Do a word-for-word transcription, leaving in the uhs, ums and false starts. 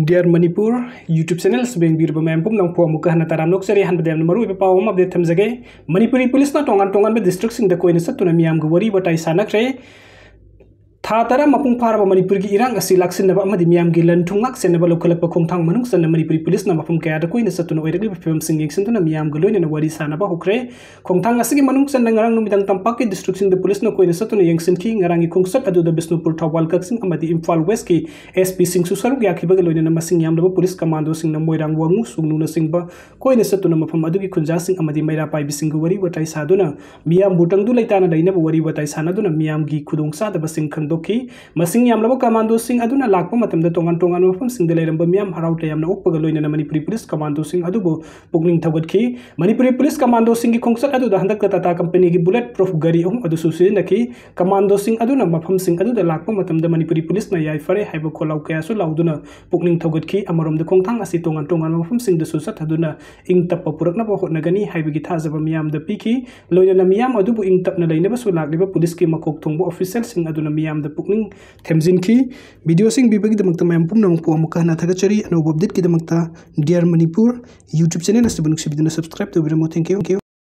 Dear Manipur YouTube channel ꯑꯁꯤꯕꯨ ꯌꯦꯡꯕꯤꯔꯤꯕ ꯃꯌꯥꯝ ꯄꯨꯝꯅꯃꯛꯄꯨ ꯑꯃꯨꯛꯀ ꯍꯟꯅ ꯇꯔꯥꯝꯅ ꯑꯣꯛꯆꯔꯤ꯫ ꯑꯍꯥꯟꯕꯗ ꯌꯥꯝꯅ ꯃꯔꯨꯑꯣꯏꯕ ꯄꯥꯎ ꯑꯃ update ꯊꯝꯖꯒꯦ꯫ ꯃꯅꯤꯄꯨꯔꯤ ꯄꯨꯂꯤꯁꯅ ꯇꯣꯉꯥꯟ ꯇꯣꯉꯥꯟꯕ districtꯁꯤꯡꯗ ꯀꯣꯏꯅ ꯆꯠꯇꯨꯅ ꯃꯤꯌꯥꯝꯒ ꯋꯥꯔꯤ ꯋꯥꯇꯥꯏ ꯁꯥꯟꯅꯈ꯭ꯔꯦ꯫ ꯊꯥ ꯇꯔꯥ ꯃꯄꯨꯡ ꯐꯥꯔꯕ ꯃꯅꯤꯄꯨꯔꯒꯤ ꯏꯔꯥꯡ ꯑꯁꯤ ꯂꯥꯛꯁꯤꯟꯅꯕ ꯑꯃꯗꯤ ꯃꯤꯌꯥꯝꯒꯤ ꯂꯟ ꯊꯨꯝ ꯉꯥꯛ ꯁꯦꯟꯅꯕ ꯂꯧꯈꯠꯂꯛꯄ ꯈꯣꯡꯊꯥꯡ ꯃꯅꯨꯡ ꯆꯟꯅ ꯃꯅꯤꯄꯨꯔꯤ ꯄꯨꯂꯤꯁꯅ ꯃꯐꯝ ꯀꯌꯥꯗ ꯀꯣꯏꯅ ꯆꯠꯇꯨꯅ ꯑꯣꯏꯔꯛꯂꯤꯕ ꯐꯤꯕꯝꯁꯤꯡ ꯌꯦꯡꯁꯤꯟꯗꯨꯅ ꯃꯤꯌꯥꯝꯒ ꯂꯣꯏꯅꯅ ꯋꯥꯔꯤ ꯁꯥꯟꯅꯕ ꯍꯧꯈ꯭ꯔꯦ꯫ ꯈꯣꯡꯊꯥꯡ ꯑꯁꯤꯒꯤ ꯃꯅꯨꯡ ꯆꯟꯅ ꯉꯔꯥꯡ ꯅꯨꯃꯤꯗꯥꯡ ꯇꯝꯄꯥꯛꯀꯤ districtꯁꯤꯡꯗ ꯄꯨꯂꯤꯁꯅ ꯀꯣꯏꯅ ꯆꯠꯇꯨꯅ ꯌꯦꯡꯁꯤꯟꯈꯤ꯫ ꯉꯔꯥꯡꯒꯤ ꯈꯣꯡꯆꯠ ꯑꯗꯨꯗ ꯕꯤꯁꯅꯨꯄꯨꯔ, ꯊꯧꯕꯥꯜ, ꯀꯛꯆꯤꯡ ꯑꯃꯗꯤ ꯏꯝꯐꯥꯜ Westꯀꯤ SPꯁꯤꯡꯁꯨ ꯁꯔꯨꯛ ꯌꯥꯈꯤꯕꯒ ꯂꯣꯏꯅꯅ ꯃꯁꯤꯡ ꯌꯥꯝꯂꯕ ꯄꯨꯂꯤꯁ commandoꯁꯤꯡꯅ ꯃꯣꯏꯔꯥꯡ, ꯋꯥꯉꯨ, ꯁꯨꯒꯅꯨꯅꯆꯤꯡꯕ ꯀꯣꯏꯅ ꯆꯠꯇꯨꯅ ꯃꯐꯝ ꯑꯗꯨꯒꯤ ꯈꯨꯟꯖꯥꯁꯤꯡ ꯑꯃꯗꯤ ꯃꯩꯔꯥ ꯄꯥꯏꯕꯤꯁꯤꯡꯒ ꯋꯥꯔꯤ ꯋꯥꯇꯥꯏ ꯁꯥꯗꯨꯅ ꯃꯤꯌꯥꯝꯕꯨ ꯇꯪꯗꯨ ꯂꯩꯇꯥꯅ ꯂꯩꯅꯕ ꯋꯥꯔꯤ ꯋꯥꯇꯥꯏ ꯁꯥꯟꯅꯗꯨꯅ ꯃꯤꯌꯥꯝꯒꯤ ꯈꯨꯗꯣꯡꯆꯥꯗꯕꯁꯤꯡ ꯈꯪꯗꯣꯛꯈꯤ꯫ ꯃꯁꯤꯡ ꯌꯥꯝꯂꯕ commandoꯁꯤꯡ ꯑꯗꯨꯅ ꯂꯥꯛꯄ ꯃꯇꯝꯗ ꯇꯣꯉꯥꯟ ꯇꯣꯉꯥꯟꯕ ꯃꯐꯝꯁꯤꯡꯗ ꯂꯩꯔꯝꯕ ꯃꯤꯌꯥꯝ ꯍꯔꯥꯎ ꯇꯌꯥꯝꯅ ꯑꯣꯛꯄꯒ ꯂꯣꯏꯅꯅ ꯃꯅꯤꯄꯨꯔꯤ ꯄꯨꯂꯤꯁ commandoꯁꯤꯡ ꯑꯗꯨꯕꯨ ꯄꯨꯛꯅꯤꯡ ꯊꯧꯒꯠꯈꯤ꯫ ꯃꯅꯤꯄꯨꯔꯤ ꯄꯨꯂꯤꯁ commandoꯁꯤꯡꯒꯤ ꯈꯣꯡꯆꯠ ꯑꯗꯨꯗ ꯍꯟꯗꯛꯇ ꯇꯥꯇꯥ ꯀꯝꯄꯅꯤꯒꯤ bullet proof ꯒꯥꯔꯤ ꯑꯍꯨꯝ ꯑꯗꯨꯁꯨ ꯁꯤꯖꯤꯟꯅꯈꯤ꯫ Commandoꯁꯤꯡ ꯑꯗꯨꯅ ꯃꯐꯝꯁꯤꯡ ꯑꯗꯨꯗ ꯂꯥꯛꯄ ꯃꯇꯝꯗ ꯃꯅꯤꯄꯨꯔꯤ ꯄꯨꯂꯤꯁꯅ ꯌꯥꯏꯐꯔꯦ ꯍꯥꯏꯕ ꯈꯣꯜꯂꯥꯎ ꯀꯌꯥꯁꯨ ꯂꯥꯎꯗꯨꯅ ꯄꯨꯛꯅꯤꯡ ꯊꯧꯒꯠꯈꯤ꯫ ꯑꯃꯔꯣꯝꯗ ꯈꯣꯡꯊꯥꯡ ꯑꯁꯤ ꯇꯣꯉꯥꯟ ꯇꯣꯉꯥꯟꯕ ꯃꯐꯝꯁꯤꯡꯗꯁꯨ ꯆꯠꯊꯗꯨꯅ ꯏꯪ ꯇꯞꯄ ꯄꯨꯔꯛꯅꯕ ꯍꯣꯠꯅꯒꯅꯤ ꯍꯥꯏꯕꯒꯤ ꯊꯥꯖꯕ ꯃꯤꯌꯥꯝꯗ ꯄꯤꯈꯤ꯫ ꯂꯣꯏꯅꯅ ꯃꯤꯌꯥꯝ ꯑꯗꯨꯕꯨ ꯏꯪ ꯇꯞꯅ ꯂꯩꯅꯕꯁꯨ ꯂꯥꯛꯂꯤꯕ ꯄꯨꯂꯤꯁꯀꯤ ꯃꯀꯣꯛ ꯊꯣꯡꯕ officialꯁꯤꯡ ꯑꯗꯨꯅ ꯃꯤꯌꯥꯝꯗ ꯄꯨꯛꯅꯤꯡ ꯊꯦꯝꯖꯤꯟꯈꯤ꯫ Videoꯁꯤꯡ ꯄꯤꯕꯒꯤꯗꯃꯛꯇ ꯃꯌꯥꯝ ꯄꯨꯝꯅꯃꯛꯄꯨ ꯑꯃꯨꯛꯀ ꯍꯟꯅ ꯊꯥꯒꯠꯆꯔꯤ꯫ ꯑꯅꯧꯕ updateꯀꯤꯗꯃꯛꯇ Dear Manipur YouTube channel ꯑꯁꯤꯕꯨ ꯅꯨꯡꯁꯤꯕꯤꯗꯨꯅ subscribe ꯇꯧꯕꯤꯔꯝꯃꯨ꯫ Thank you꯫